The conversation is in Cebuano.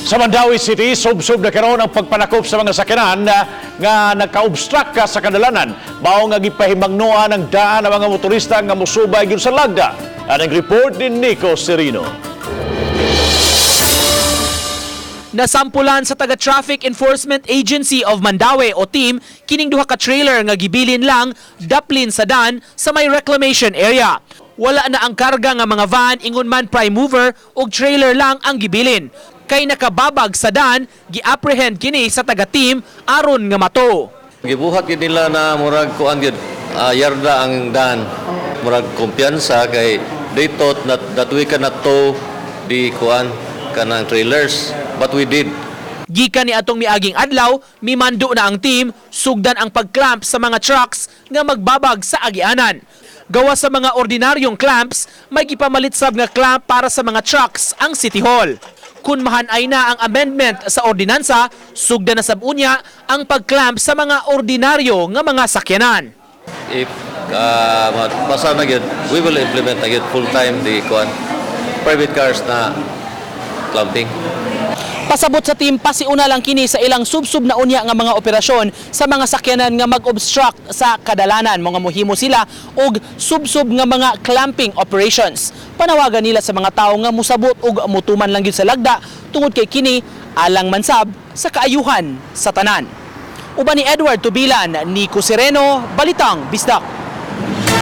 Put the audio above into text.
Sa Mandaue City, sub-sub na karon ang pagpanakop sa mga sakyanan nga nagka-obstruct ka sa kadalanan. Mao nga gipahimangnoan ang daan ng mga motorista nga mosubay gyud sa lagda. Ang report ni Nico Serino. Nasampulan sa taga Traffic Enforcement Agency of Mandaue o TEAM kining duha ka trailer nga gibilin lang daplin sa dan sa may reclamation area. Wala na ang karga nga mga van, ingon man prime mover ug trailer lang ang gibilin. Kay nakababag sa dan, gi-apprehend kini sa taga TEAM aron nga mato. Gibuhat gid nila na murag kuan gid, yarda ang dan. Murag kumpiyansa kay they thought that we cannot tow the kuan kanang trailers, but we did. Gikan ni atong miaging adlaw, mimando na ang team, sugdan ang pagclamp sa mga trucks nga magbabag sa agianan. Gawa sa mga ordinaryong clamps, may gipamalit sab nga clamp para sa mga trucks ang City Hall. Kung mahanay na ang amendment sa ordinansa, sugdan na sab unya ang pagclamp sa mga ordinaryo nga mga sakyanan. If mapasa na gyud, we will implement na gyud full time the kuan private cars na clamping. Pasabot sa team, pasiuna lang kini sa ilang subsub na unya nga mga operasyon sa mga sakyanan nga mag-obstruct sa kadalanan. Mga muhimo sila og subsub nga mga clamping operations. Panawagan nila sa mga tawo nga musabot og mutuman lang gyud sa lagda tungod kay kini alang man sab sa kaayuhan sa tanan. Uban ni Edward Tubilan, Nico Sereno, Balitang Bisdak.